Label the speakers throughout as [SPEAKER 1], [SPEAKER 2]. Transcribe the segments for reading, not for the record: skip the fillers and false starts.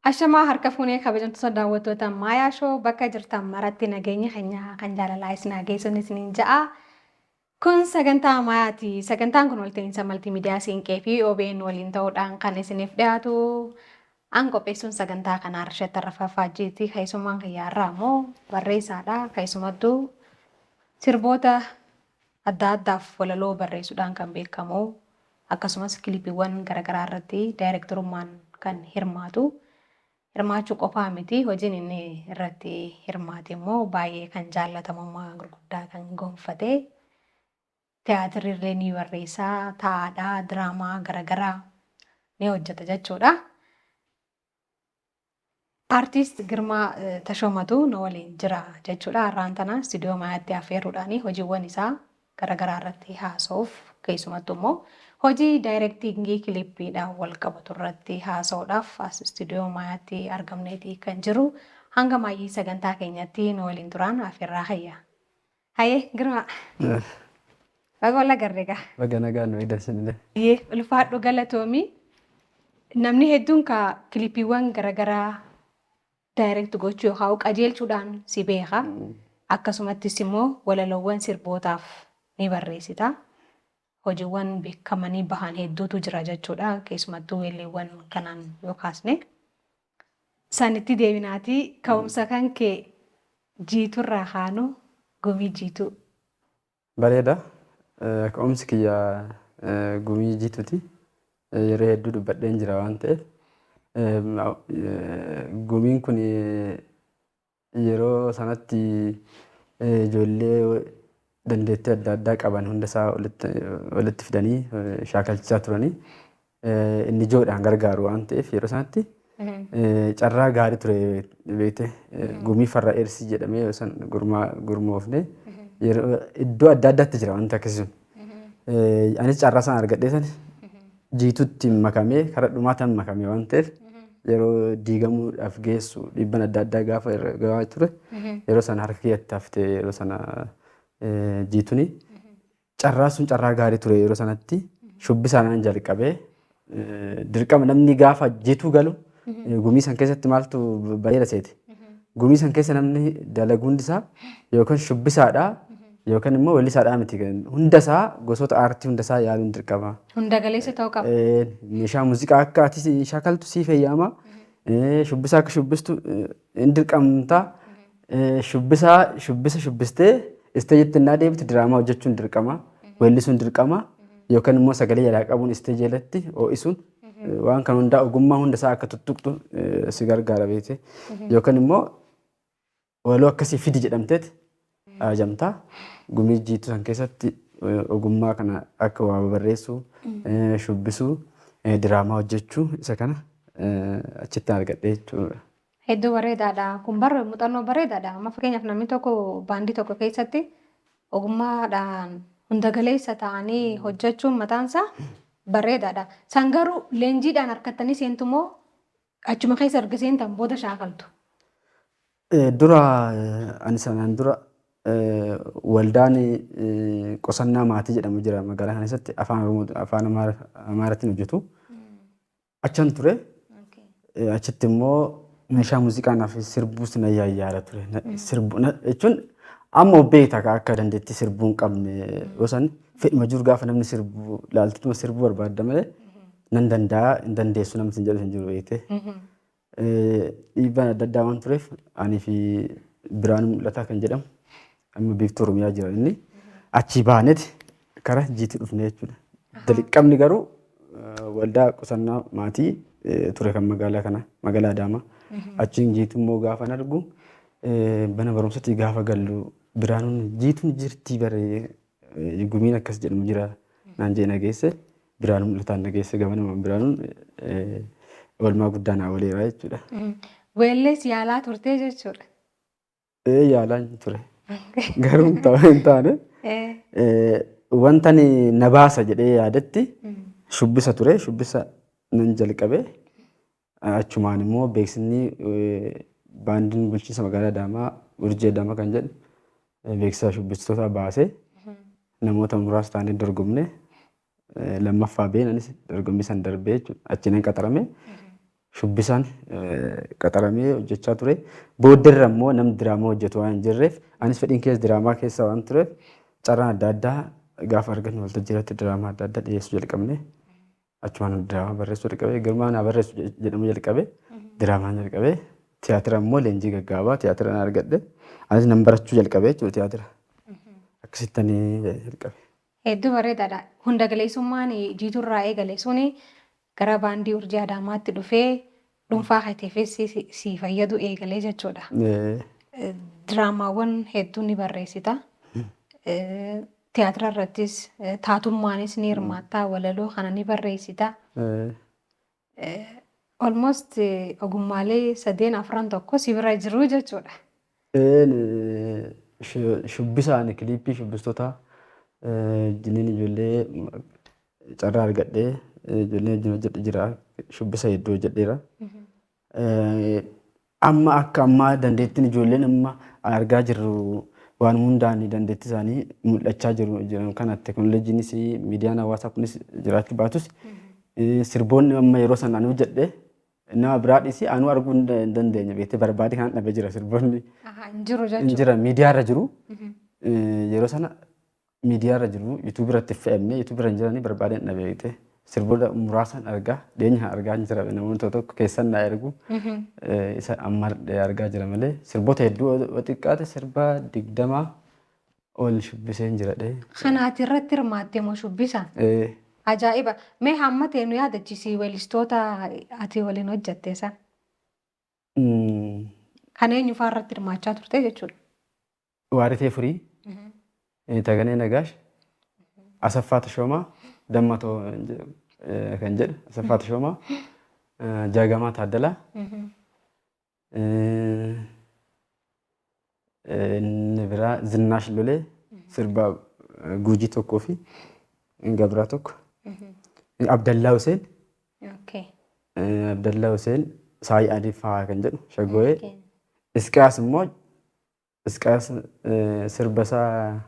[SPEAKER 1] Ashamaa harka fuunee kabajamtoota daawwattoota Maayaa Show bakka jirtan maratti nageenya keenya kan jaalalaa isin haa geessuun isiniin ja'a. Kun sagantaa Maayaati. Sagantaan kun walta'iinsa maltiimiidiyaa Siinqee fi OBN waliin ta'uudhaan kan isiniif dhiyaatu. An qopheessuun sagantaa kanaa Arshat Tarrafaa Faajjiiti. Keessummaan kiyya har'aa immoo barreessaadha. Keessumattuu sirboota adda addaaf walaloo barreessuudhaan kan beekamu akkasumas kilipiiwwan garaagaraa irratti daayirektarummaan kan hirmaatu. Hirmaachuu qofaa miti hojiin inni irratti hirmaate immoo baay'ee kan jaallatamummaa gurguddaa kan gonfate. Tiyaatirri illee ni barreessaa, taa'aadhaa, diraamaa garaagaraa ni hojjeta jechuudha. Artiist Girmaa Tashoomatu nu waliin jira jechuudha. Har'aan tana istuudiyoo Maayaatti affeeruudhaan hojiiwwan isaa garaagaraa irratti haasa'uuf keessumattuu immoo hojii daayirektiingii kilippiidhaan wal qabatu irratti haasa'uudhaaf as istuudiyoo Maayaatti argamneeti kan jiru. Hanga maayyii sagantaa keenyatti nu waliin turaan affeerraa kiyya. Hayee Girmaa. Baga wal agarre egaa.
[SPEAKER 2] Baga nagaan nu eegalsinillee.
[SPEAKER 1] Yee ulfaadhu galatoomi. Namni hedduun ka kilipiiwwan garaagaraa direct gochuu yookaan qajeelchuudhaan si beeka. Akkasumattis immoo walaloowwan sirbootaaf ni barreessita. Hojiiwwan beekamanii bahan hedduutu jira jechuudha. Keessumattuu weelleewwan kanaan yoo kaasne. Sanitti deebinaatii ka'umsa kan kee jiiturraa kaanu gumii jiituu.
[SPEAKER 2] Bareeda. Ka'umsi kiyya gumii jiituuti. Yeroo hedduu dubbadheen jira waan ta'eef. Gumiin kun yeroo sanatti ijoollee dandeettii adda addaa qaban hunda isaa walitti fidanii shaakalchiisaa turanii inni ijoodhaan gargaaru waan ta'eef yeroo sanatti carraa gaarii ture beekte gumii farra eersii jedhamee yeroo san gurmoofne yeroo iddoo adda addaatti jira wanti akkasii sun. Anis carraa sana argadhee san jiitutti makamee karaa dhumaatan makamee waan ta'eef yeroo diigamuudhaaf geessu dhiibban adda addaa gaafa irra gahaa ture yeroo sana harka kiyyatti haftee yeroo sana jiituni carraa sun carraa gaarii ture yeroo sanatti shubbisaan jalqabee dirqama namni gaafa jiituu galu gumii san keessatti maaltu bareeda seete. Gumii san keessa namni dalagu hundi isaa yookaan shubbisaadha yookaan immoo weellisaadhaa miti. Hunda isaa gosoota aartii hunda isaa yaaluun dirqama.
[SPEAKER 1] Hunda galeessa ta'uu qaba.
[SPEAKER 2] Meeshaa muuziqaa akka ati shaakaltu siif eeyyama. Shubbisaa akka shubbistu hin dirqamta. Shubbisaa shubbisa shubbistee isteejitti innaa deebitu diraamaa hojjechuun dirqama. Weellisuun dirqama. Yookaan immoo sagalee jalaa qabuun isteejii irratti ho'isuun waan kan hundaa ogummaa hunda isaa akka tuttuqxu si gargaara beekte. Yookaan immoo walaloo akkasii fidi jedhamteet ajajamta. Gumii jiituu san keessatti ogummaa kana akka waa barreessuu, shubbisuu, diraamaa hojjechuu isa kana achitti argadhe jechuudha.
[SPEAKER 1] Hedduu bareedaadha. Kun barre muuxannoo bareedaadha. Amma fakkeenyaaf namni tokko baandii tokko keessatti ogummaadhaan hunda galeessa ta'anii hojjechuun mataansaa bareedaadha. San garuu leenjiidhaan harkattanii seentu moo achuma keessa erga seentan booda shaakaltu?
[SPEAKER 2] Dura ani sanaan dura waldaan qusannaa maatii jedhamu jira magaalaa kana keessatti afaan Oromoo afaan Amaaraatiin hojjetu. Achan ture. Achitti immoo meeshaa muuziqaa naaf sirbuus na yaala ture. Sirbu jechuun amma of beekta akka dandeettii sirbuu hin qabne yoo san fedhuma jiru gaafa namni sirbu laaltituma sirbuu barbaadda malee nan danda'a hin dandeessu namni sin jedhu hin jiru beekte. Dhiibbaan adda addaa waan tureef anii fi Biraanuu Mul'ataa kan jedhamu amma biiftuu Oromiyaa jira inni achii baaneeti kara jiituu dhufne jechuudha. Jalqabni garuu waldaa qusannaa maatii ture kan magaalaa kana magaalaa Adaamaa. Achiin jiituu immoo gaafan argu mana barumsatti gaafa gallu Biraanuun jiituun jirtii bare gumiin akkas jedhamu jira naan jee nageesse. Biraanuu Mul'ataan nageesse gamanuma Biraanuun oolmaa guddaa naa ooleera jechuudha.
[SPEAKER 1] Weellees yaalaa turtee jechuudha.
[SPEAKER 2] Ee yaalaan ture. Garuu hin taane. Wanta ani na baasa jedhee yaadetti shubbisa ture. Shubbisa nan jalqabe. Achumaan immoo beeksisni baandiin bulchiinsa magaalaa Adaamaa Urjii Adaamaa kan jedhu beeksisa shubbistootaa baasee namoota muraasa taanee dorgomne lammaffaa been anis dorgommii san darbee jechuudha. Achi nan qaxarame. Shubbisaan qaxaramee hojjechaa ture. Booddeerra immoo namni diraamaa hojjetu waan hin jirreef, anis fedhiin keessa diraamaa keessa waan tureef, carraan adda addaa gaafa argannu waltajjii irratti diraamaa adda addaa dhiyeessuu jalqabne. Achumaan diraamaa barreessuu jalqabe. Girmaa naa barreessu jedhamu jalqabe. Diraamaan jalqabe. Tiyaatira immoo leenjii gaggaabaa tiyaatira nan argadhe. Anis nan barachuu jalqabe jechuudha tiyaatira. Akkasittanii jalqabe.
[SPEAKER 1] Hedduu bareedaadha. Hunda galeessummaan Jiiturraa eegale suni gara baandii Urjii Adaamaatti dhufee dhuunfaa keetiifis si fayyadu eegalee jechuudha. Diraamaawwan hedduu ni barreessita. Tiyaatira irrattis taatummaanis ni hirmaatta. Walaloo kana ni barreessita. Almost ogummaalee sadeen afran tokko si bira jiru jechuudha.
[SPEAKER 2] Shubbisaan kiliippii shubbistoota wajjiniin ijoollee carraa argadhee ijoollee wajjin hojjedhe jira. Shubbisa hedduu hojjedheera. Amma akka ammaa dandeettiin ijoolleen amma argaa jirru waan hundaan dandeettii isaanii mul'achaa jiru jiran kana, teekinooloojiinis miidiyaan hawaasaa kunis jiraachuu baatus, sirboonni amma yeroo sana ani hojjedhe nama biraa dhiisii anuu arguu hin dandeenye, beektee, barbaade kan dhabee jira sirboonni.
[SPEAKER 1] Hin jiru
[SPEAKER 2] Hin
[SPEAKER 1] jechuudha.
[SPEAKER 2] jira, miidiyaarra jiru. Yeroo sana miidiyaarra jiru, yuutuubii irratti fe'amne, yuutuubii irra hin jiranii, barbaadeen dhabe, beektee. Sirboota muraasan argaa, dhiyeenya argaa hin jira, namoonni tokko tokko keessan naa ergu, isa amma argaa jira malee sirboota hedduu, yoo xiqqaate sirba 20 ol shubbisee hin jira dhee.
[SPEAKER 1] Kanaati irratti hirmaattee moo shubbisa? Ajaa'iba! Mee hamma ta'e nu yaadachiisi weellistoota ati waliin hojjatte san. Kan eenyu fa'aa irratti hirmaachaa turte jechuudha.
[SPEAKER 2] Waaritee Furii, Taganee Nagaash, Asaffaa Tashoomaa, Dammatoo kan jedhu Asaffaa Tashoomaa, Jaagamaa Taaddalaa, inni biraa Zinnaash Lolee, sirba Guujii tokkoo fi Gabraa tokko. Abdallaa Huseen, Abdallaa Huseen Saayi Adii Faa kan jedhu Shaggooyee. Isqaas immoo, Isqaas sirba isaa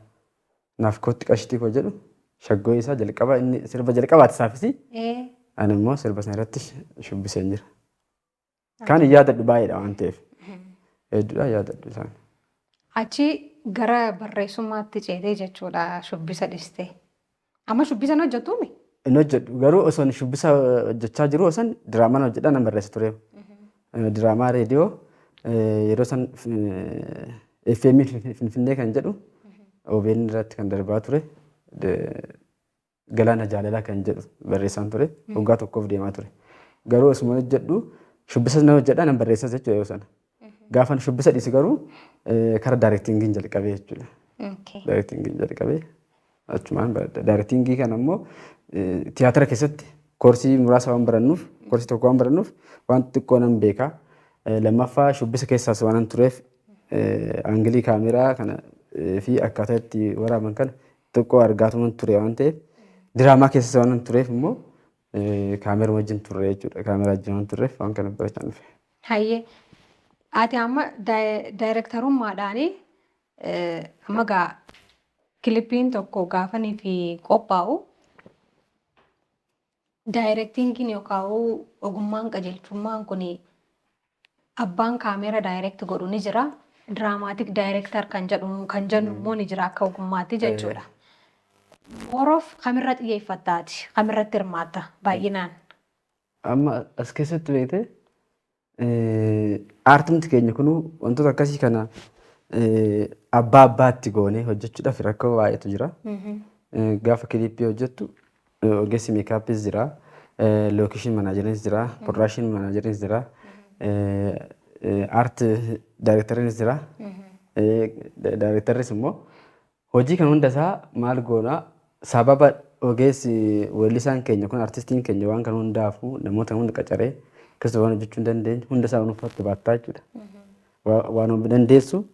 [SPEAKER 2] naaf kootti qashtii koo jedhu Shaggooyee isaa jalqaba, inni sirba jalqabaati isaafis, ani immoo sirba sana irratti shubbiseen jira. Kaan hin yaadadhu, baay'eedha waan ta'eef. Hedduudha yaadadhu isaan.
[SPEAKER 1] Achi gara barreessummaatti ceetee jechuudha shubbisa dhistee. Amma shubbisa hin hojjettuumi?
[SPEAKER 2] Hin hojjedhu, garuu osoo shubbisa hojjechaa jiru osoo diraamaan hojjedhaa nan barreessa ture. Diraamaa reediyoo yeroo san FM Finfinnee kan jedhu OBN irratti kan darbaa ture. Galaana Jaalalaa kan jedhu barreessaan ture. Waggaa tokkoof deemaa ture. Garuu osuma hojjedhu shubbisa nan hojjedhaa nan barreessas jechuudha yeroo sana. Gaafan shubbisa dhiise garuu kara directingiin jalqabee jechuudha. Directingiin jalqabee achumaan baradha. Directingii kana immoo tiyaatira keessatti koorsii muraasa waan barannuuf, koorsii tokko waan barannuuf, waan xiqqoo nan beeka. Lammaffaa shubbisa keessaas waan tureef aangilii kaameraa kana fi akkaataa itti waraaban kana xiqqoo argaatuman ture waan ta'eef, diraamaa keessas waan tureef immoo kaameraa wajjin turre jechuudha. Kaameraa wajjin waan turreef waan kana barachaa dhufe.
[SPEAKER 1] Hayyee. Ati amma daayirektarummaadhaan amma gaa kilippiin tokko gaafanii fi qophaa'u directingiin yookaan ogummaan qajeelchummaan kun abbaan kaameera direct godhu ni jira. Dramatic director kan jedhu kan jennu immoo ni jira akka ogummaatti jechuudha. Oroof kamirra xiyyeeffattaati? Kamirratti hirmaatta baay'inaan?
[SPEAKER 2] Amma as keessatti beektee, aartumti keenya kunuu wantoota akkasii kana abbaa abbaatti goonee hojjechuudhaaf rakkoo baay'eetu jira. Gaafa kiliippii hojjettu ogeessi makeupiis jira, location manageriinis jira, production manageriinis jira, art directoriinis jira. Directorris immoo hojii kan hunda isaa maal goonaa, sababa ogeessi weellisaan keenya kun, artistiin keenya waan kana hundaafuu namoota hunda qacaree akkasuma waan hojjechuu hin dandeenye, hunda isaa dhuunfaatti baattaa jechuudha. Waan of dandeessu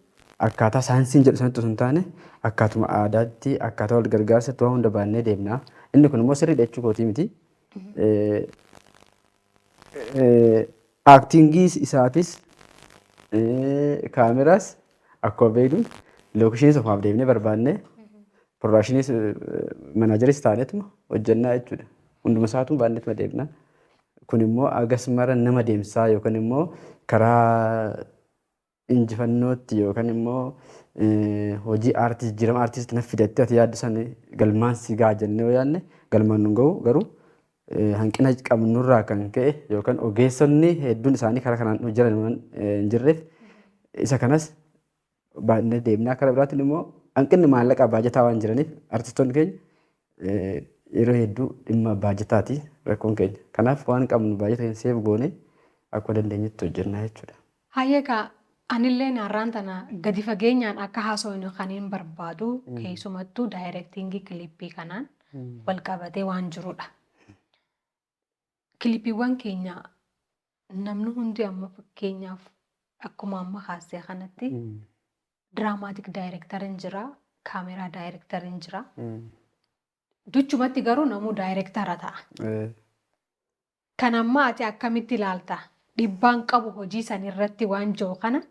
[SPEAKER 2] akkaataa saayinsiin jedhu sanatti osoo hin taane, akkaatuma aadaatti, akkaataa wal gargaarsatti waan hunda baannee deemna. Inni kun immoo sirriidha jechuu kootii miti. Actingii isaatis, kaameraas akkuma beeknu, locationiis ofumaaf deemnee barbaannee, productioniis manageris taaneetuma hojjennaa jechuudha. Hunduma isaatu baanneetuma deemna. Kun immoo agas mara nama deemsaa yookaan immoo karaa injifannootti yookaan immoo hojii aartii, jijjiirama aartiitti na fidattee ati yaaddu sana galmaan si gaha jennee yoo yaadne galmaan nu gahu. Garuu hanqina qabnurraa kan ka'e yookaan ogeessonni hedduun isaanii karaa kanaan jiran waan hin jirreef isa kanas baay'inee deemnaa. Karaa biraatiin immoo hanqinni maallaqaa, baajataa waan jiraniif artistoonni keenya yeroo hedduu dhimma baajataati rakkoon keenya. Kanaaf waan qabnu baajata keenya save goone akkuma dandeenyetti hojjennaa jechuudha.
[SPEAKER 1] Hayyeekaa, anillee har'aan tana gadi fageenyaan akka haasofnu kan hin barbaadu keessumattuu directing kilippii kanaan wal qabatee waan jirudha. Kilippiiwwan keenya namni hundi amma fakkeenyaaf akkuma amma kaasee kanatti dramatic directoriin jira, kaameraa directoriin jira. Duchumatti garuu namuu daayirektara ta'a. Kan ammaa ati akkamitti ilaalta? Dhiibbaan qabu hojii san irratti waan jiru kana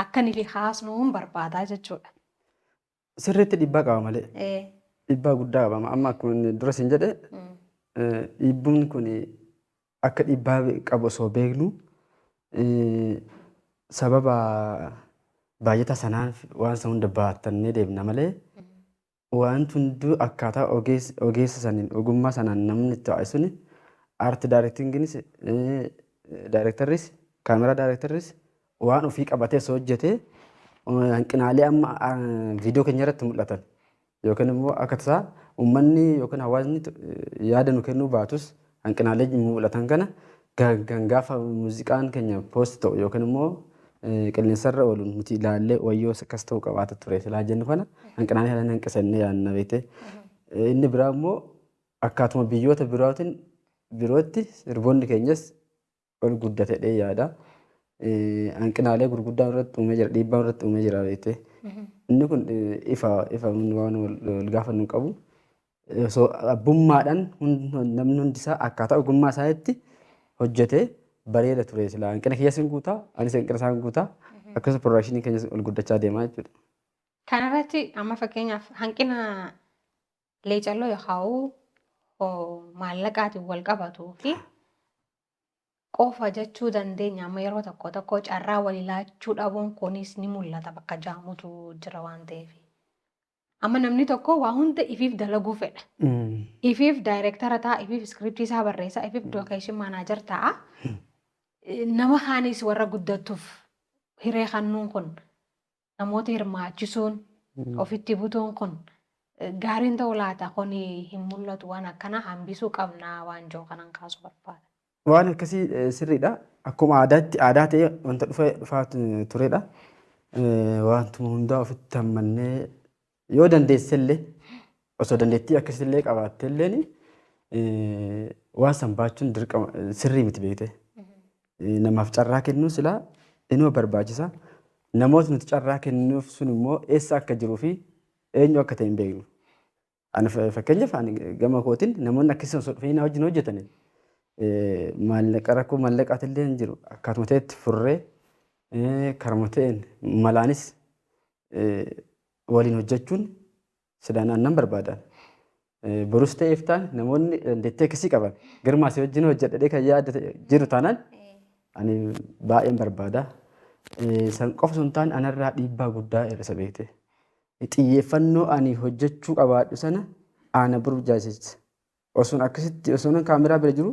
[SPEAKER 1] akka nuti haasnuun barbaadaa jechuudha.
[SPEAKER 2] Sirriitti dhiibbaa qaba malee. Dhiibbaa guddaa qaba. Amma akkuma dura siin jedhe, dhiibbuun kun akka dhiibbaa qabu osoo beeknu sababa baajata sanaan waan sana hunda baattannee deemna malee wanti hunduu akkaataa ogeessa saniin, ogummaa sanaan namni itti waa'e suni art directingiinis, daayirektarris, kaameraa daayirektarris waan ofii qabatee osoo hojjetee hanqinaalee amma viidiyoo keenya irratti mul'atan yookaan immoo akka tasaa uummanni yookaan hawaasni yaada nu kennuu baatus hanqinaalee mul'atan kana kan gaafa muuziqaan keenya post ta'u yookaan immoo qilleensarra oolu nuti ilaallee wayyoo akkas ta'uu qabaata ture silaa jennu kana hanqinaalee kana hanqisannee yaadna beekte. Inni biraa immoo akkaatuma biyyoota birootiin birootti sirboonni keenyas ol guddatedhee yaada. Hanqinaalee gurguddaa irratti uumee jira, dhiibbaa irratti uumee jira beekte. Inni kun ifa ifa waan wal gaafannu hin qabu. Osoo abbummaadhaan namni hundisaa akkaataa ogummaa isaatti hojjetee bareeda ture silaa. Hanqina kiyya sin guutaa, anis hanqina isaan guutaa, akkasuma productioniin keenyas ol guddachaa deemaa jechuudha.
[SPEAKER 1] Kanarratti amma fakkeenyaaf hanqina leecalloo yookaan maallaqaatiin wal qabatuu fi qofa jechuu dandeenya. Amma yeroo tokko tokko carraa walii laachuu dhabuun kunis ni mul'ata bakka jaamutu jira waan ta'eef. Amma namni tokko waa hunda ifiif dalaguu fedha. Ifiif daayirektara ta'a, ifiif iskiriptii isaa barreessa, ifiif location manager ta'a. Nama kaanis warra guddattuuf hiree kennuun kun, namoota hirmaachisuun, ofitti butuun kun gaariin ta'uu laata? Kun hin mul'atu, waan akkana hambisuu qabnaa waan jiru kanan kaasuu barbaada.
[SPEAKER 2] Waan akkasii sirriidha. Akkuma aadaatti aadaa ta'ee wanta dhufaa turedha. Wantuma hundaa ofitti hammannee yoo dandeessellee, osoo dandeettii akkasiillee qabaattelleen waan san baachuun dirqama sirrii miti beekte. Namaaf carraa kennuu silaa inuma barbaachisa. Namoota nuti carraa kennuuf sun immoo eessa akka jiruu fi eenyu akka ta'e hin beeknu. Ani fakkeenyaaf ani gama kootiin namoonni akkasii osoo dhufanii na wajjin hojjetan maallaqa, rakkoo maallaqaatillee hin jiru, akkaatuma ta'etti furree karuma ta'een malaanis waliin hojjechuun silaa nan barbaada. Borus ta'eef ta'an namoonni dandeettii akkasii qaban girmaa si wajjin hojjedhee kan yaada jiru taanaan ani baay'een barbaada. San qofa osoo hin taane anarraa dhiibbaa guddaa hir'isa beekte. Xiyyeeffannoo ani hojjechuu qabaadhu sana ana burjaajessa. Osoon akkasitti osoon kaameraa bira jiru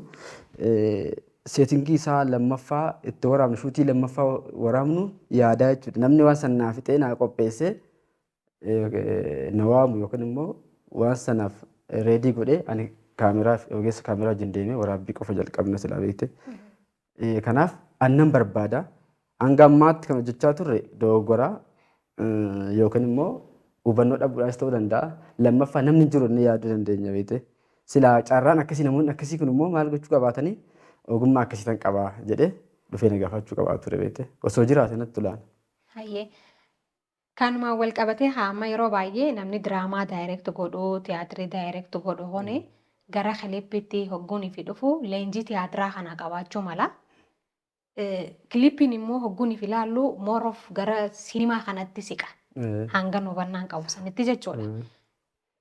[SPEAKER 2] setting isaa lammaffaa itti waraabnu, shoot lammaffaa waraabnu yaadaa jechuudha. Namni waan sana naa fixee naa qopheessee na waamu yookaan immoo waan sanaaf ready godhee ani kaameraa ogeessa kaameraa wajjin deemee waraabbii qofa jalqabna silaa beekte. Kanaaf annan barbaada. Hanga ammaatti kan hojjechaa turre dogoggoraa yookaan immoo hubannoo dhabuudhaanis ta'uu danda'a. Lammaffaa namni hin jiru inni yaaduu dandeenya beekte. Silaa carraan akkasii namoonni akkasii kun immoo maal gochuu qabaatanii ogummaa akkasii tan qabaa jedhee dhufee na gaafachuu qabaa ture beekte. Osoo jiraate natti tolaan.
[SPEAKER 1] Hayyee. Kanumaan wal qabatee haama yeroo baay'ee namni diraamaa direct godhu, tiyaatirii direct godhu kuni gara kilippiitti hogguunii fi dhufu leenjii tiyaatiraa kana qabaachuu mala. Kilippiin immoo hogguunii fi ilaallu more of gara siinimaa kanatti siqa. Hanga hubannaan qabu sanitti jechuudha.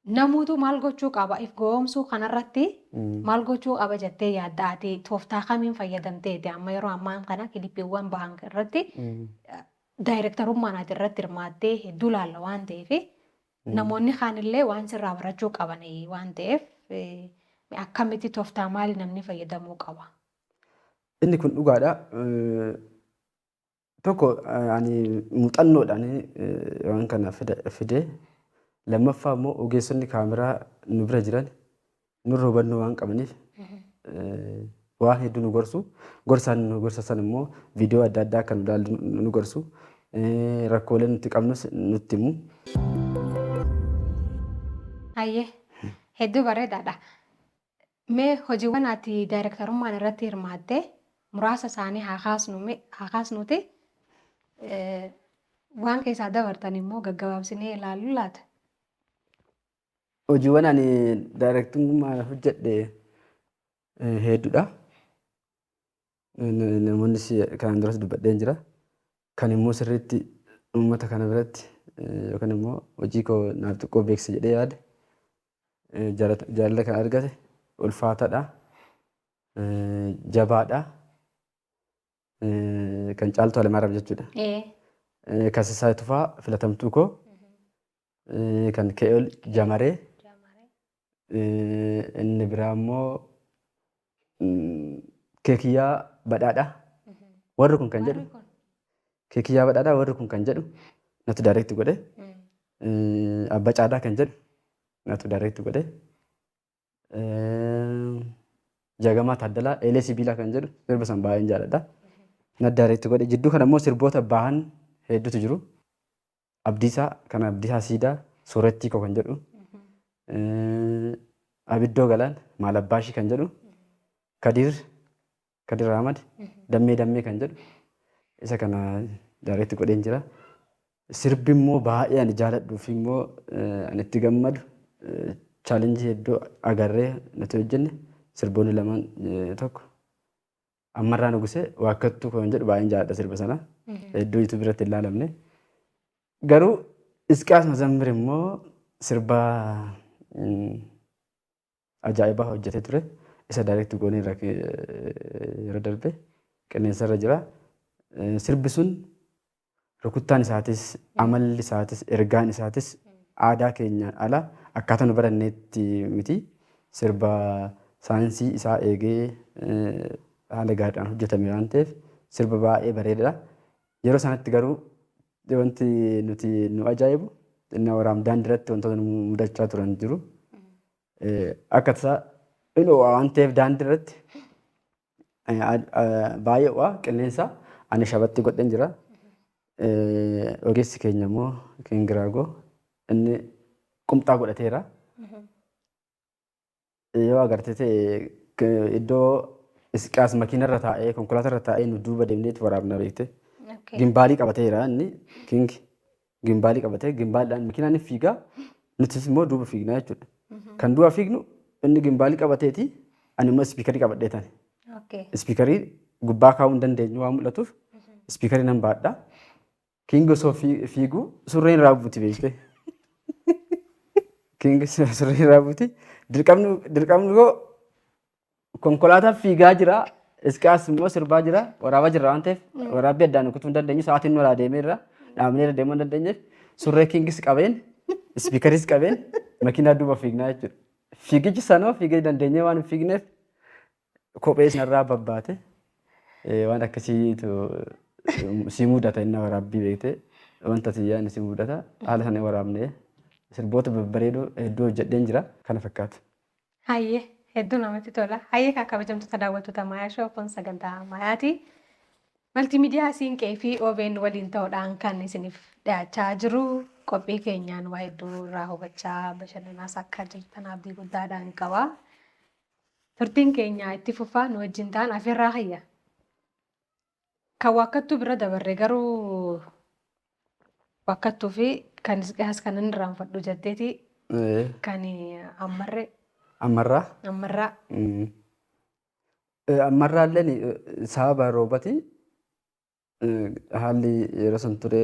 [SPEAKER 1] Namuutu maal gochuu qaba? If gowwoomsuu kanarratti maal gochuu qaba jettee yaadda ati tooftaa kamiin fayyadamteeti amma yeroo ammaan kana kilippiiwwan bahan irratti daayirektarummaan ati irratti hirmaattee hedduu laalla waan ta'eef namoonni kaanillee waan sirraa barachuu qaban waan ta'eef akkamitti tooftaa maali namni fayyadamuu qaba?
[SPEAKER 2] Inni kun dhugaadha. Tokko ani muuxannoodhaan waan kana fide. Lammaffaa immoo ogeessonni kaameraa nu bira jiran nurra hubannoo waan qabaniif waan hedduu nu gorsu. Gorsaan nu gorsa immoo viidiyoo adda addaa akka nu ilaallu nu gorsu. Rakkoolee nuti qabnus nutti himu.
[SPEAKER 1] Hayyee hedduu bareedaadha. Mee hojiiwwan ati daayirektarummaan irratti hirmaatte muraasa isaanii haa kaasnuti. Waan keessaa dabartan immoo gaggabaabsinee ilaallu laata?
[SPEAKER 2] Hojiiwwan ani daayirektarummaan hojjedhe hedduudha. Namoonnis kanaan duras dubbadheen jira. Kan immoo sirriitti uummata kana biratti yookaan immoo hojii koo naaf xiqqoo beeksisa jedhee yaade jaalala kan argate ulfaataadha. Jabaadha. Kan Caaltuu Alamaaram jechuudha. Kan Sisaay Tufaa filatamtuu koo. Kan Ke'ol Jamaree. Inni biraa immoo Keekiyyaa Badhaadha. Warri kun kan jedhu Keekiyyaa Badhaadha warri kun kan jedhu natu direct godhe. Abba Caadaa kan jedhu natu direct godhe. Jagamaa Taaddalaa Eelee Sibiilaa kan jedhu sirba san baay'een jaalladha. Na direct godhe. Jidduu kana immoo sirboota bahan hedduutu jiru. Abdiisaa kan Abdiisaa Siidaa Soorettii koo kan jedhu. Abiddoo Galaan Maalabbaashii kan jedhu. Kadir Ahmad Dammee Dammee kan jedhu. Isa kana direct godheen jira. Sirbi immoo baay'ee ani jaaladhuu fi immoo ani itti gammadu chaalenjii hedduu agarree nuti hojjenne sirboonni lamaan tokko Ammarraa Nugusee Waakkattuu kan jedhu baay'een jaalladha sirba sana. Hedduu YouTube irratti hin ilaalamne. Garuu Isqiyaas Mazammir immoo sirba ajaa'ibaa hojjetee ture. Isa direct goonee irra yeroo darbe qilleensarra jira. Sirbi sun rukuttaan isaatis, amalli isaatis, ergaan isaatis aadaa keenya ala akkaataa nu baranneetti miti. Sirba saayinsii isaa eegee haala gaariidhaan hojjetame waan ta'eef sirba baay'ee bareedaadha. Yeroo sanatti garuu wanti nuti nu ajaa'ibu inni waraam daandii irratti wantoota nu mudachaa turan jiru. Akka tasaa inni ho'a waan ta'eef daandii irratti baay'ee ho'a qilleensa ani shabatti godheen jira. Ogeessi keenya immoo Kingiraagoo inni qumxaa godhateera. Yoo agarte ta'e iddoo Isqiyaas makiinarra taa'ee konkolaatarra taa'ee nu duuba deemneetu waraabna beekte. Gimbaalii qabateera inni King gimbaalii qabatee gimbaaliidhaan makiinaan ni fiigaa nutis immoo duuba fiignaa jechuudha. Kan duuba fiignu inni gimbaalii qabateeti ani immoo ispiikarii qabadhee tani. Ispiikarii gubbaa kaa'uu hin dandeenyu waan mul'atuuf ispiikarii nan baadha. King osoo fiiguu surreen irraa buuti beekte. King surreen irraa buuti. Dirqamni koo konkolaataan fiigaa jira. Isqiyaas immoo sirbaa jira. Waraabaa jira waan ta'eef waraabbii addaan kutuu hin dandeenyu. Sa'aatiin nu alaa deemeerra. Dhaabnee irra deemuu hin dandeenyeef surree Kingis qabeen ispiikaris qabeen makiinaa duuba fiignaa jechuudha. Fiigichi sanoo fiigee dandeenyee waan hin fiigneef kophee narraa babbaate waan akkasiitu si mudata inni waraabbii beekte wanta ati yaadne si mudata haala sana waraabnee sirboota babbareedoo hedduu hojjedheen jira kana fakkaata.
[SPEAKER 1] Hayyee hedduu namatti tola. Hayyee kan kabajamtoota daawwattoota Maayaa Show kun sagantaa Maayaati. Maltiimiidiyaa Siinqee fi OBN waliin ta'uudhaan kan isiniif dhiyaachaa jiru. Qophii keenyaan waa hedduu irraa hubachaa bashannanaas akka jirtan abdii guddaadhaan qaba. Turtiin keenya itti fufaa nu wajjin ta'an afeerraa hayya. Kan waakkattuu bira dabarre garuu waakkattuu fi kan Isqiyaas kan inni irraanfadhu jetteeti kan ammarree
[SPEAKER 2] Ammarraa.
[SPEAKER 1] Ammarraa.
[SPEAKER 2] Ammarraa illee sababa roobati haalli yeroo san ture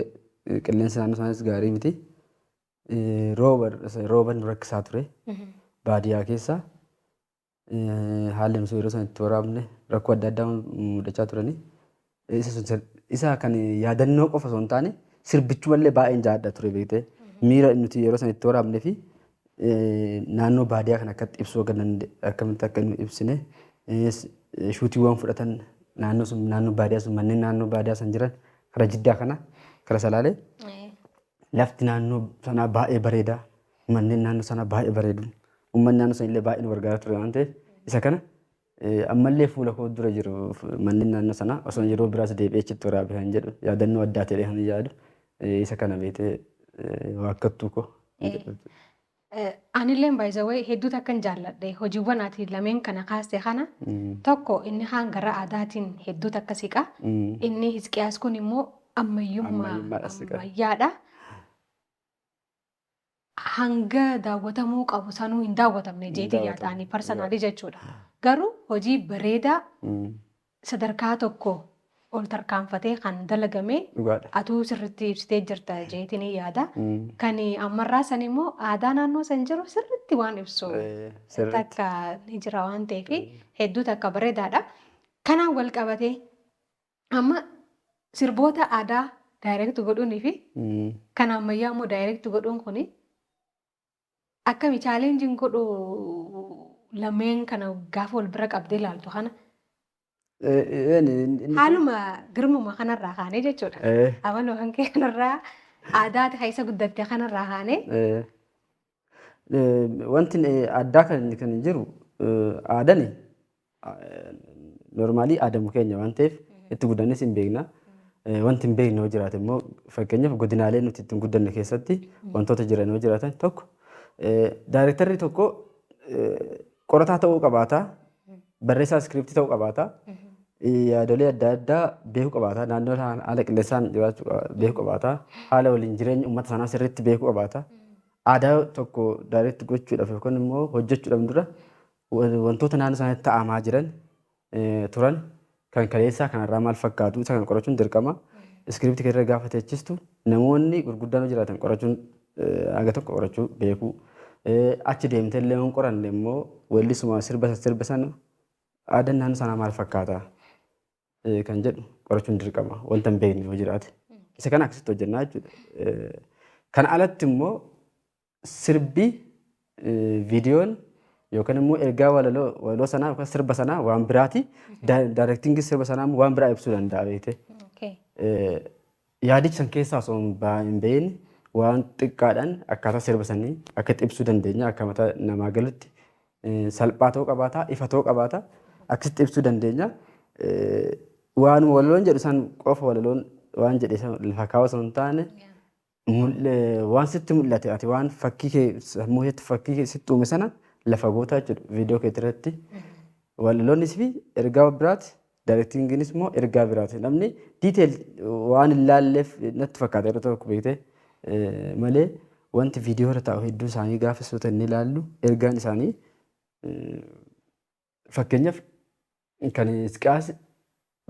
[SPEAKER 2] qilleensi naannoo isaanis gaarii miti. Rooba nu rakkisaa ture baadiyyaa keessa. Haalli nuti yeroo sana itti waraabne rakkoo adda addaa mudachaa turani. Isa kan yaadannoo qofa osoo hin taane sirbichumallee baay'een jaalladha ture beektee. Miira nuti yeroo sana itti waraabnee fi naannoo baadiyyaa kana akkatti ibsuu akka akkamitti akka nu ibsine, shuutiiwwan fudhatan naannoo sun, naannoo baadiyyaa sun, manneen naannoo baadiyyaa san jiran, kara Jiddaa kana, kara Salaalee, lafti naannoo sanaa baay'ee bareeda. Manneen naannoo sanaa baay'ee bareedu. Uummanni naannoo sanillee baay'ee nu gargaaraa ture waan ta'eef isa kana ammallee fuula koo dura jiru manneen naannoo sanaa. Osoo yeroo biraas deebi'ee achitti waraabe kan jedhu, yaadannoo addaa ta'e kan yaadu isa kana beetee, waakkattuu koo.
[SPEAKER 1] Anillee baay'isawee hedduu takkan jaalladhe hojiiwwan ati lameen kana kaaste kana. Tokko inni kaan gara aadaatiin hedduu takka siqa. Inni Hisqiyaas kun immoo ammayyummaa ammayyaadha. Hanga daawwatamuu qabu sanuu hin daawwatamne jeetii yaadaanii personally jechuudha. Garuu hojii bareedaa sadarkaa tokko ol tarkaanfatee kan dalagame atuu sirriitti ibsitee jirta jeetiin yaada. Kan ammarraa san immoo aadaa naannoo san jiru sirriitti waan ibsu takka ni jira waan ta'eef hedduu takka bareedaadha. Kanaan wal qabatee amma sirboota aadaa direct godhuunii fi kan ammayyaa immoo direct godhuun kuni akkami challengeiin godhu lameen kana gaafa wal bira qabdee ilaaltu kana? Haaluma girmuma kanarraa kaanee jechuudha. Amaluma kan kee kanarraa, aadaa keessa guddatte kanarraa kaanee.
[SPEAKER 2] Wanti addaa kan jiru aadaan normally aadamu keenya waan ta'eef itti guddannes hin beekna. Wanti hin beekne yoo jiraate immoo, fakkeenyaaf godinaalee nuti ittiin guddanne keessatti wantoota jiran yoo jiraatan, tokko directorri tokko qorataa ta'uu qabaata, barreessaa scriptii ta'uu qabaata, yaadolee adda addaa beekuu qabaata, naannoo haala qilleensaan jiraachuu beekuu qabaata, haala waliin jireenya uummata sanaa sirriitti beekuu qabaata. Aadaa tokko direct gochuudhaaf yookaan immoo hojjechuudhaaf dura wantoota naannoo sanatti ta'amaa jiran turan kan kaleessaa kanarraa maal fakkaatu, isa kana qorachuun dirqama. Scriptii irra gaafa teechistu namoonni gurguddaan jiraatan qorachuun, haga tokko qorachuu beekuu. Achi deemtee illee hin qoranne immoo weellisuma sirba sana aadaan naannoo sanaa maal fakkaata kan jedhu qorachuun dirqama wanta hin beekne yoo jiraate. Isa kana akkasitti hojjennaa jechuudha. Kana alatti immoo sirbi, viidiyoon yookaan immoo ergaa walaloo sanaa yookaan sirba sanaa waan biraati. Directingii sirba sanaa immoo waan biraa ibsuu danda'a beekte. Yaadicha san keessaa osoo hin bahin waan xiqqaadhaan akkaataa sirba sanii akka itti ibsuu dandeenya, akka mataa namaa galutti salphaa ta'uu qabaata, ifa ta'uu qabaata, akkasitti ibsuu dandeenya. Waan walaloon jedhu san qofa, walaloon waan jedhe lafa kaa'u osoo hin taane, waan sitti mul'ate, ati waan fakkii kee sammuu keetti fakkii kee sitti uume sana lafa gootaa jechuudha viidiyoo kee irratti. Walaloonis fi ergaa biraati. Directingiinis immoo ergaa biraati. Namni detail waan hin laalleef natti fakkaata yeroo tokko beektee malee wanti viidiyoo irra taa'u hedduu isaanii gaafa suuta inni ilaallu ergaan isaanii, fakkeenyaaf kan Hisqiyaas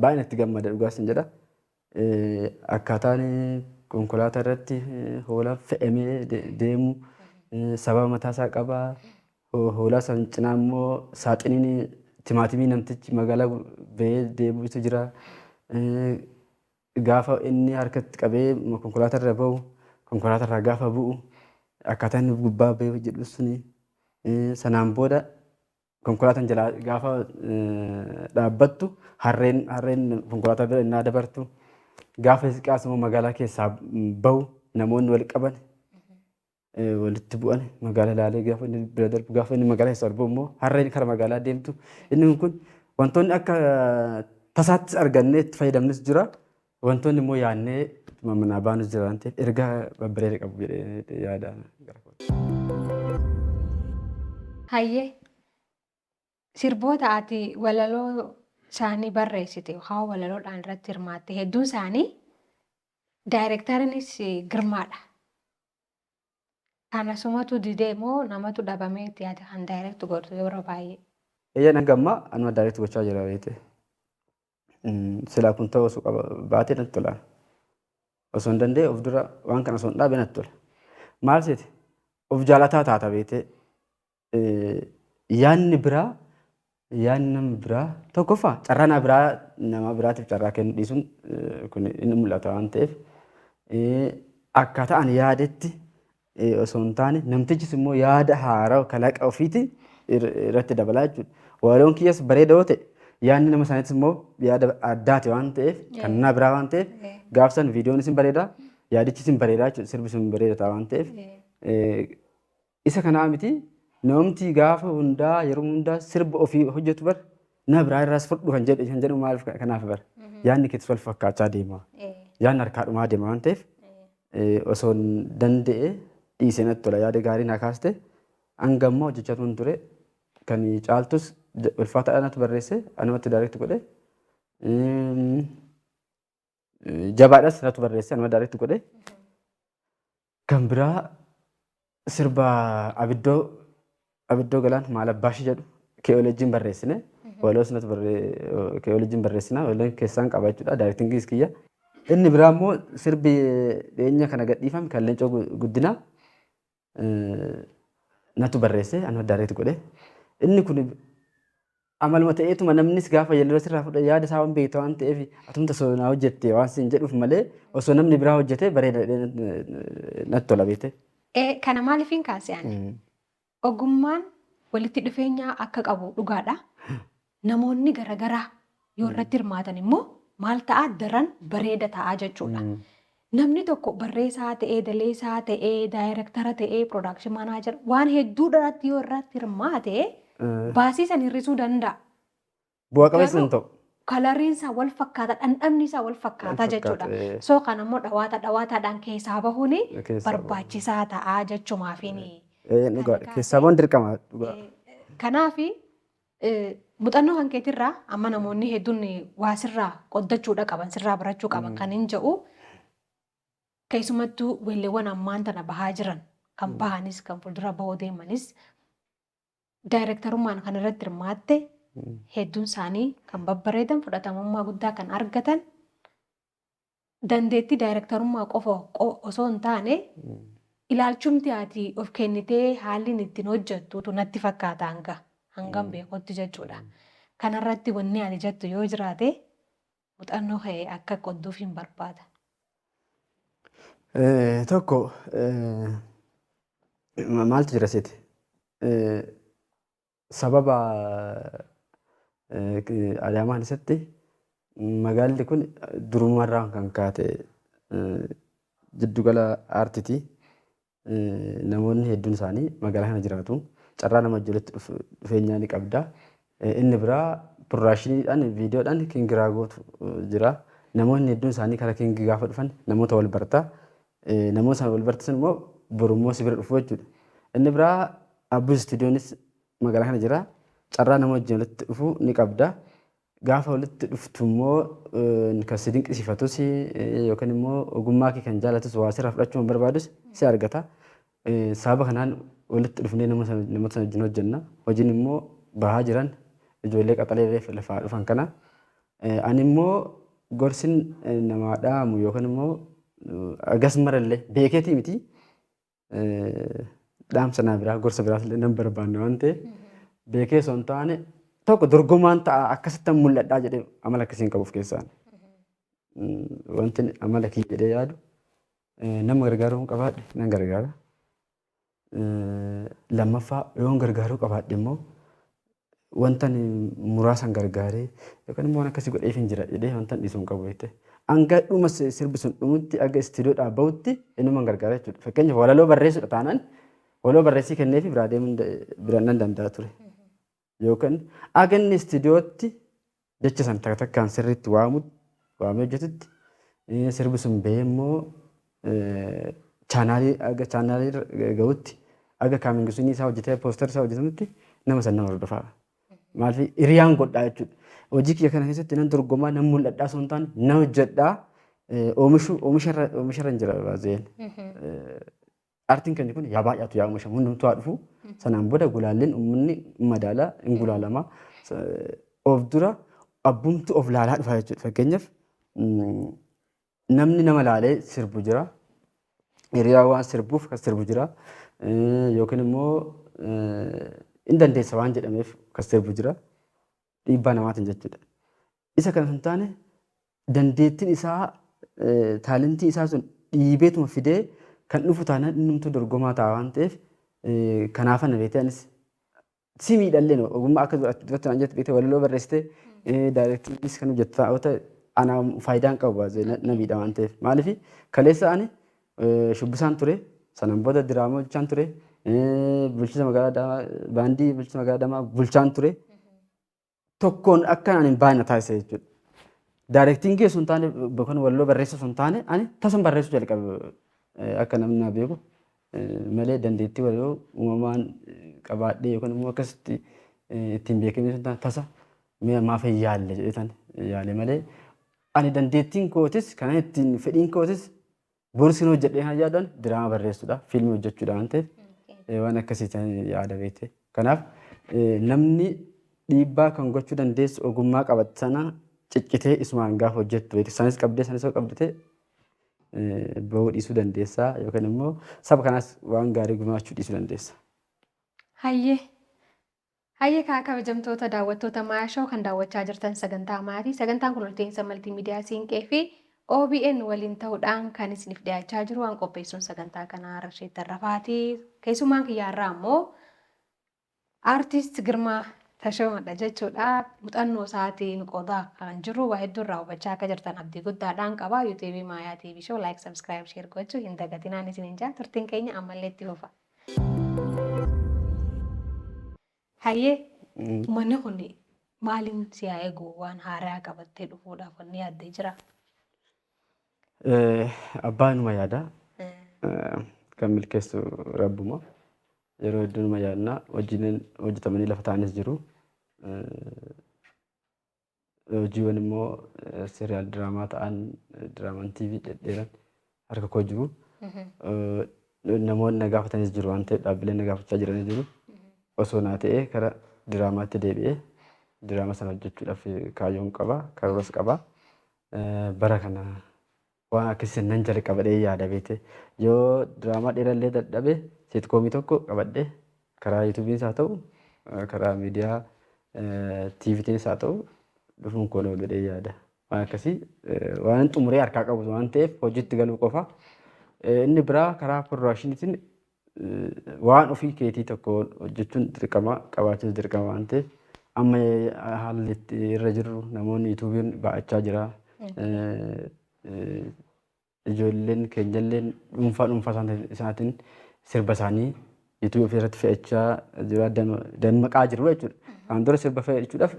[SPEAKER 2] baay'ee natti gammada, dhugaas hin jedha. Akkaataan konkolaataa irratti hoolaan fe'amee deemu sababa mataa isaa qaba. Hoolaa san cinaa immoo saaxiniin timaatimii namtichi magaalaa bahee deebi'utu jira. Gaafa inni harkatti qabee konkolaataa irra bahu, konkolaataa irraa gaafa bu'u, akkaataa inni gubbaa bahee jedhu suni, sanaan booda konkolaataan jalaa gaafa dhaabbattu, harreen konkolaataa bira innaa dabartu, gaafa Hisqiyaas immoo magaalaa keessaa bahu namoonni wal qaban walitti bu'an, magaalaa ilaalee gaafa inni bira darbu, gaafa inni magaalaa keessaa ol bahu immoo harreen kara magaalaa deemtu, inni kun wantoonni akka tasaattis argannee itti fayyadamnus jira, wantoonni immoo yaadnee manaa baanus jira waan ta'eef ergaa babbareeda qabu jedhee yaada.
[SPEAKER 1] Hayyee, sirboota ati walaloo isaanii barreessite yookaan walaloodhaan irratti hirmaatte hedduun isaanii directoriinis Girmaadha. Kana sumatu didee moo namatu dhabamee itti ati kan direct godhu yeroo baay'ee?
[SPEAKER 2] Eeyyaan, hanga ammaa anuma direct gochaa jira beekte. Silaa kun ta'uu osoo qaba baatee natti tola. Osoo hin danda'e of dura waan kana osoo hin dhaabe natti tola. Maal seete? Of jaalataa taata beetee yaadni biraa yaadni nama biraa tokkoffaa carraa nama biraa nama biraatiif carraa kennuu dhiisuun kun inni mul'ata waan ta'eef akkaataa ani yaadetti osoo hin taane namtichis immoo yaada haaraa kalaqa ofiitiin irratti dabalaa jechuudha. Walaloon kiyyas bareeda yoo ta'e yaadni nama saniitis immoo yaada addaati waan ta'eef kan nama biraa waan ta'eef gaafsan viidiyoon isin bareeda yaadichi isin bareeda jechuudha, sirbi sun bareeda ta'a waan ta'eef isa kanaa miti. Namti gaafa hundaa yeroo hundaa sirba ofii hojjetu bar nama biraa irraas fudhu kan jedhu kan jedhu maaliif kanaaf bar yaadni keetis wal fakkaachaa deema. Yaadni harkaa dhumaa deema waan ta'eef osoo danda'e dhiisee natti tola. Yaada gaarii naa kaaste. Hanga ammaa hojjechaa tun ture. Kan caaltus ulfaataadhaan natti barreesse, anumatti direct godhe. Jabaadhas natti barreesse, anuma direct godhe. Kan biraa sirba Abiddoo Galaan maal abbaashii jedhu kee'oolejjiin barreessine. Waloos natti kee'oolejjiin barreessina. Waloon keessaan qaba jechuudha. Directingiis kiyya. Inni biraa immoo sirbi dhiyeenya kana gadhiifame kan Leencoo Guddinaa natu barreesse, anuma direct godhe. Inni kun amaluma ta'eetuma namnis gaafa yeroo sirraa fudhe yaada isaa waan beektu waan ta'eef atumta osoo naa hojjette waan siin jedhuuf malee osoo namni biraa hojjete bareeda natti tola beekte.
[SPEAKER 1] Kana maaliifin kaase ani? Ogummaan walitti dhufeenya akka qabu dhugaadha. Namoonni garaagaraa yoo irratti hirmaatan immoo maal ta'a, daran bareeda ta'a jechuudha. Namni tokko barreessaa ta'ee, daleessaa ta'ee, daayirektara ta'ee, production manager waan hedduu irratti yoo irratti hirmaate baasii san hir'isuu danda'a.
[SPEAKER 2] Bu'aa qabeessa hin ta'u.
[SPEAKER 1] Coloriin isaa wal fakkaata, dhandhamni isaa wal fakkaataa jechuudha. So kan ammoo dhawaata dhawaataadhaan keessaa bahuun barbaachisaa ta'a jechumaafini.
[SPEAKER 2] Dhugaadha. Keessaa bahuun dirqama dhugaa.
[SPEAKER 1] Kanaafi muuxannoo kan keetirraa amma namoonni hedduun waa sirraa qoddachuudha qaban, sirraa barachuu qaban kan hin jedhu, keessumattuu weelleewwan ammaan tana bahaa jiran kan bahanis kan fuuldura bahuu deemanis daayirektarummaan kan irratti hirmaatte hedduun isaanii kan babbareedan, fudhatamummaa guddaa kan argatan, dandeettii daayirektarummaa qofa osoo hin taane ilaalchumti ati of kennitee haalli inni ittiin hojjettutu natti fakkaata hanga hangam beekutti jechuudha. Kanarratti wanni ati jettu yoo jiraate muuxannoo kee akka qodduuf hin barbaada.
[SPEAKER 2] Tokko maaltu jira seeti? Sababa Adaamaa keessatti magaalli kun durumarraa kan kaate jiddugala aartiiti. Namoonni hedduun isaanii magaalaa kana jiraatu. Carraa nama wajjin walitti dhufeenyaa ni qabda. Inni biraa productioniidhaan viidiyoodhaan King Raagootu jira. Namoonni hedduun isaanii karaa King gaafa dhufan namoota wal barta. Namoota sana wal bartan immoo borummoo si bira dhufu jechuudha. Inni biraa Abbuu Istuudiyoonis magaalaa kana jira. Carraa nama wajjin walitti dhufu ni qabda. Gaafa walitti dhuftu immoo kan si dinqisiifatus yookaan immoo ogummaa kee kan jaalatus waa sirraa fudhachuu kan barbaadus si argata. Sababa kanaan walitti dhufnee namoota sana wajjin hojjenna. Hojiin immoo bahaa jiran ijoollee qaxalee lafaa dhufan kana. Ani immoo gorsin namaa dhaamu yookaan immoo agas marallee beekeetii miti, dhaamsa naa biraa gorsa biraas illee nan barbaanne waan ta'eef, beekee osoo hin taane tokko dorgomaan ta'a akkasitti mul'adhaa jedhee amala akkasiin qabu of keessaan. Wanti amala kiyya jedhee yaadu nama gargaaruu qabaadhe nan gargaara. Lammaffaa yoon gargaaruu qabaadhe immoo wanta muraasan gargaaree yookaan immoo waan akkasii godheef hin jira jedhee wanta dhiisuu hin qabu jettee. Hanga dhuma sirbi sun dhumutti, aga istiidiyoodhaa bahutti inuma gargaara jechuudha. Fakkeenyaaf walaloo barreessuudha taanaan walaloo barreessii kenneefi biraa deemuu bira nan danda'a ture. Yookaan aga inni istiidiyootti jecha san takka takkaan sirriitti waamu waamee hojjetutti, sirbi sun bahee immoo chaanaalii aga chaanaalii gahutti, aga coming soonii isaa hojjetee poster isaa hojjetamutti nama san nama hordofaa. Maaliif hiriyaan godhaa jechuudha. Hojii kiyya kana keessatti nan dorgomaa nan mul'adhaa osoo hin taane nan hojjedhaa, oomishu oomisharra hin jira baazeen. Aartiin keenya kun yaa baay'atu yaa oomishamu, hundumtuu haa dhufu. Sanaan booda gulaalleen uummanni madaalaa hin gulaalama. Of dura abbumtu of laalaa dhufa jechuudha. Fakkeenyaaf namni nama laalee sirbu jira. Hiriyaa waan sirbuuf kan sirbu jira. Yookiin immoo hin dandeessa waan jedhameef kan sirbu jira. Dhiibbaa namaatiin jechuudha. Isa kana hin taane dandeettiin isaa, taalentii isaa sun dhiibeetuma fidee kan dhufu taanaan innumtuu dorgomaa ta'a waan ta'eef, kanaafan beektee anis si miidhallee ogummaa akka duratti naan jette, beektee, walaloo barreessitee daayirektiinis kan hojjettu yoo ta'e ana faayidaan qabu baasee na miidha waan ta'eef. Maaliif, kaleessa ani shubbisaan ture, sanaan booda diraamaa hojjechaan ture, bulchiinsa magaalaa Adaamaa, baandii bulchiinsa magaalaa Adaamaa bulchaan ture. Tokkoon akka ani hin baane taasise jechuudha. Daayirektiingii osoo hin taane yookaan walaloo barreessuu osoo hin taane ani tasan barreessuu jalqabe akka namni na beeku malee, dandeettii walaloo uumamaan qabaadhee yookaan immoo akkasitti ittiin beekamee osoo hin taane, tasa mi'a maaf hin yaalle jedhee tan yaale malee, ani dandeettiin kootis kan ittiin fedhiin kootis boris kan hojjedhee kan yaadan diraama barreessuudha, fiilmii hojjechuudha waan ta'eef waan akkasii tan yaada beekte. Kanaaf namni dhiibbaa kan gochuu dandeessu ogummaa qabatte sana ciccitee isumaan gaafa hojjettu beekte, sanis qabdee sanis yoo qabdite bahuu dhiisuu dandeessa yookaan immoo saba kanaas waan gaarii gumaachuu dhiisuu dandeessa.
[SPEAKER 1] Hayyee. Hayyee kaa, kabajamtoota daawwattoota Maayaa Show, kan daawwachaa jirtan sagantaa Maayaati. Sagantaan kun walta'iinsa maltiimiidiyaa Siinqee fi OBN waliin ta'uudhaan kan isiniif dhiyaachaa jiru, waan qopheessuun sagantaa kanaa Rasheet Tarrafaati. Keessummaan kiyyaarraa immoo Aartist Girmaa Tashoomadha jechuudha. Muuxannoo isaatiin qoodaa kan jiru waa hedduu irraa hubachaa akka jirtan abdii guddaadhaan qaba. YouTube Maayaa TV Show like, subscribe, share gochuu hin dagatinaan isiniin jaa. Turtiin keenya ammallee itti fufa. Hayyee, uummanni kun maaliin si haa eegu? Waan haaraa qabattee dhufuudhaaf wanni yaaddee jira?
[SPEAKER 2] Abbaa numa yaada. Kan milkeessu rabbuma. Yeroo hedduu numa yaadna. Hojiileen hojjetamanii lafa taa'anis jiru. Hojiiwwan immoo serial diraamaa ta'an, diraamaan TV dhedheeran harka koo jiru. Namoonni na gaafatanis jiru waan ta'eef, dhaabbileen na gaafachaa jiranis jiru. Osoo naa ta'ee kara diraamaatti deebi'ee diraama sana hojjechuudhaaf kaayyoon qaba, karooras qaba. Bara kana waan akkasii nan jalqaba jedhee yaada beekte. Yoo diraamaa dheerallee dadhabe, sitcomii tokko qabadhee karaa YouTubeiinis haa ta'u, karaa miidiyaa TVtiinis haa ta'u dhufuun koo oolu jedhee yaada. Waan akkasii waan xumuree harkaa qabu waan ta'eef hojiitti galuu qofa. Inni biraa karaa productioniitiin waan ofii keetii tokko hojjechuun dirqama, qabaachuun dirqama waan ta'eef, amma haalli irra jirru namoonni YouTubeiin baay'achaa jira. Ijoolleen keenyallee dhuunfaa dhuunfaa isaatiin sirba isaanii YouTubeii ofii irratti fe'achaa jira, dammaqaa jiru jechuudha. Kan dura sirba fe'achuudhaaf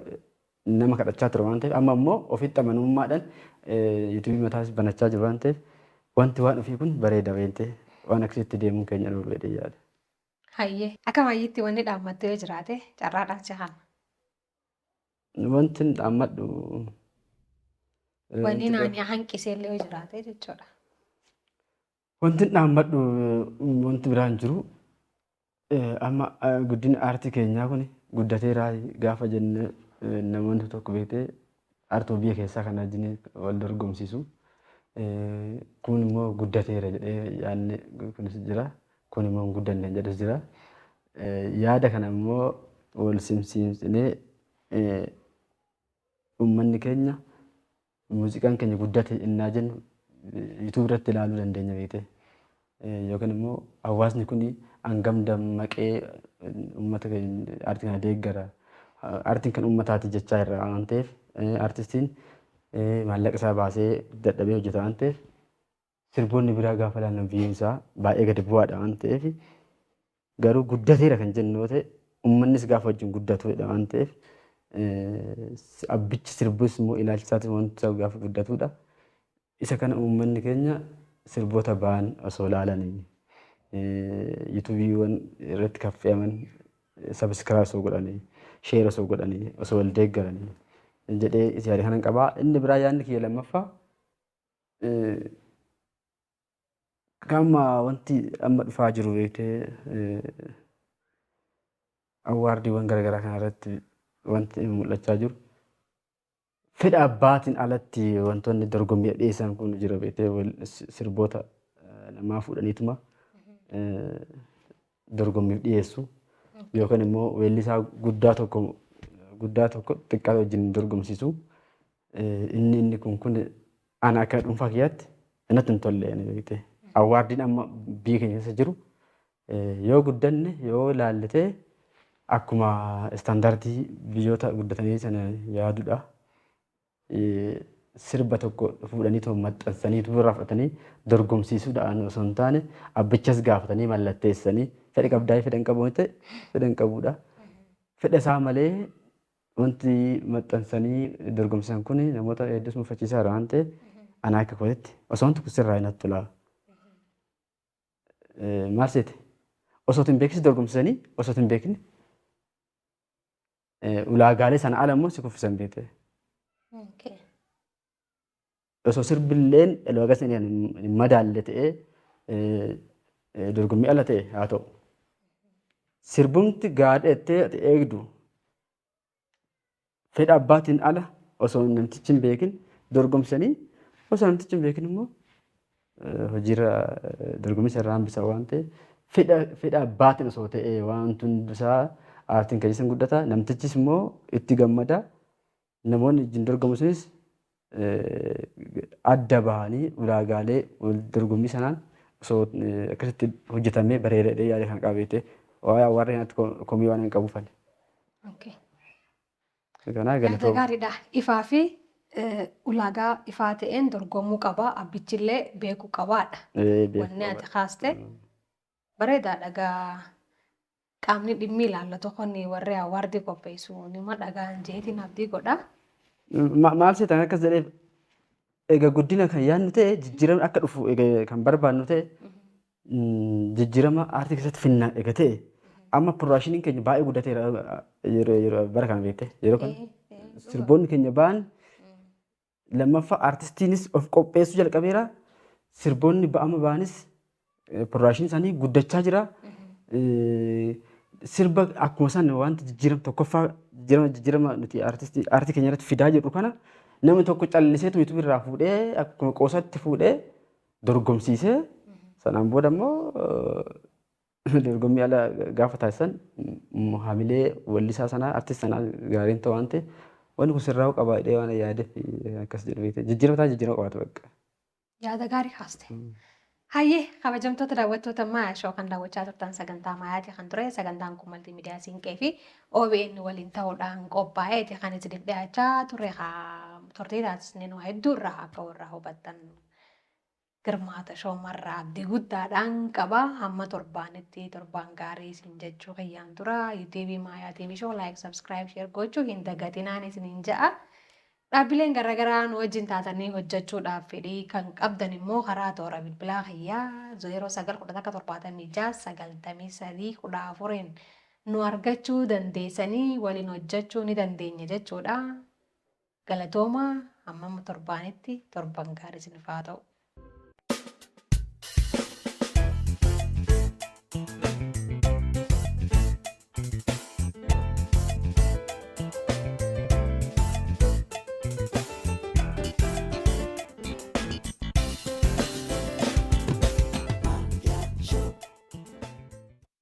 [SPEAKER 2] nama kadhachaa ture waan ta'eef, amma immoo ofitti amanamummaadhaan YouTubeii mataas banachaa jiru waan ta'eef, wanti waan ofii kun bareeda beekte, waan akkasitti deemuun keenya nu jedhee yaada.
[SPEAKER 1] Hayyee. Akka baay'eetti wanni dhaammattu yoo jiraate carraadhaan si haala.
[SPEAKER 2] Wanti dhaammadhu
[SPEAKER 1] Wanni naani hanqisee illee yoo jiraate jechuudha.
[SPEAKER 2] Wanti dhaammadhu wanti biraan jiru, amma guddina aartii keenyaa kun guddateera gaafa jenne namoonni tokko beektee aartii biyya keessaa kana wajjin wal dorgomsiisu. Kun immoo guddateera jedhee yaadni kunis jira. Kun immoo hin guddanne jedhus jira. Yaada kana immoo wal simsiisnee uummanni keenya muuziqaan keenya guddate innaa jennu YouTube irratti ilaaluu dandeenya beektee. Yookiin immoo hawaasni kun hangam dammaqee uummata keenya aartii kana deeggara. Aartiin kan uummataati jechaa irra waan ta'eef, aartistiin maallaqa isaa baasee dadhabee hojjeta waan ta'eef, sirboonni biraa gaafa ilaalan viewn isaa baay'ee gadi bu'aadha waan ta'eef, garuu guddateera kan jennu yoo ta'e uummannis gaafa wajjin guddatudha waan ta'eef, abbichi sirbus immoo ilaalchi isaatis wanti gaafa guddatudha. Isa kana uummanni keenya sirboota ba'an osoo ilaalanii, YouTubeiiwwan irratti kan fe'aman subscribe osoo godhanii, share osoo godhanii, osoo wal deeggaranii jedhee yaada kanan qabaa. Inni biraa yaadni kiyya lammaffaa, gama wanti amma dhufaa jiru beektee, awardiiwwan garaagaraa kana irratti wanti mul'achaa jiru fedha abbaatiin alatti wantoonni dorgommii dhiyeessan kun jira beektee, sirboota namaa fuudhaniituma dorgommiif dhiyeessu. Yookaan immoo weellisaa guddaa tokko guddaa tokko xiqqaa wajjin dorgomsiisu. Inni kun ana akka dhuunfaa kiyyaatti natti hin tolle ani beekte. Awwaardiin amma biyya keenya keessa jiru yoo guddanne yoo ilaallatee akkuma istaandaardii biyyoota guddatanii sana yaadudha. Sirba tokko fuudhanii too maxxansanii irraa fudhatanii dorgomsiisuudhaan osoo hin taane abbichas gaafatanii mallatteessanii fedha qabdaa fedha hin qabu ta'e fedha hin qabudha. Fedha isaa malee wanti maxxansanii dorgomsiisan kun namoota hedduus mufachiisaadha waan ta'eef ana akka kootitti osoo wanti kun sirraa natti tola. Maal seete? Osoo hin beeknis dorgomsiisanii osoo hin beekne ulaagaalee sana ala immoo si kuffisan beekte. Osoo sirbilleen ulaagaa sana hin madaalle ta'ee dorgommii ala ta'e haa ta'u. Sirbumti gaadheettee ati eegdu fedha abbaatiin ala osoo namtichi hin beekin dorgomsanii osoo namtichi hin beekin immoo hojiirra dorgommii irraa hambisa waan ta'eef fedha abbaatiin osoo ta'e waan hundisaa aartiin keessa guddata namtichis immoo itti gammada namoonni wajjin dorgomu sunis adda bahanii ulaagaalee dorgommii sanaan osoo akkasitti hojjetamee bareedadhee yaada kan qabeete waa'ee warra kanatti komii waan hin qabuuf ani. Kanaa
[SPEAKER 1] Yaada
[SPEAKER 2] galatoo.
[SPEAKER 1] gaariidha. Ifaa fi ulaagaa ifaa ta'een dorgomuu qaba. Abbichillee beekuu qabaadha. Wanni ati kaaste bareedaadha gaa qaamni dhimmi ilaallatu kun warri awwaardii qopheessu nima dhagaan jeetiin abdii godha.
[SPEAKER 2] Maal seetan akkas jedheef egaa guddina kan yaadnu ta'e jijjiirama akka dhufu egaa kan barbaadnu ta'e jijjiirama aartii keessatti finna egaa ta'e amma piroodaakshiniin keenya baay'ee guddateera yeroo bara kana beekte yeroo kana sirboonni keenya ba'an lammaffaa aartistiinis of qopheessuu jalqabeera sirboonni ba'ama ba'anis piroodaakshiniin isaanii guddachaa jira. Sirba akkuma san wanti jijjiirama tokkoffaa jijjiirama nuti aartii keenya irratti fidaa jirru kana namni tokko calliseetu YouTube irraa fuudhee akkuma qoosatti fuudhee dorgomsiisee sanaan booda immoo dorgommii ala gaafa taasisan hamilee wallisaa sanaa artist sanaa gaariin ta'u waan ta'eef wanni kun sirraa'uu qaba jedhee waan yaadeef akkas jedhu beekte jijjiirama ta'a jijjiirama qabaatu bakka.
[SPEAKER 1] Yaada gaarii kaaste. Hayyee kabajamtoota daawwattoota Maayaa Show kan daawwachaa turtan sagantaa Maayaati kan ture sagantaan kun maltiimiidiyaa Siinqee fi OBN waliin ta'uudhaan qophaa'eeti kan isiniif dhiyaachaa ture turtii taasisneen waa hedduu irraa akka warra hubattan Girmaa Tashoomarraa abdii guddaadhaan qaba. Hamma torbaanitti torbaan gaarii isin jechuu kiyyaan dura YouTube Maayaa TV Show like, subscribe, share gochuu hin dagatinaan isiniin ja'a. Dhaabbileen garaagaraa nu wajjin taatanii hojjechuudhaaf fedhii kan qabdan immoo karaa toora bilbilaa kiyyaa 09 11 76 93 14 nu argachuu dandeessanii waliin hojjechuu ni dandeenya jechuudha. Galatooma amma torbaanitti torban gaarii isiniif haa ta'u.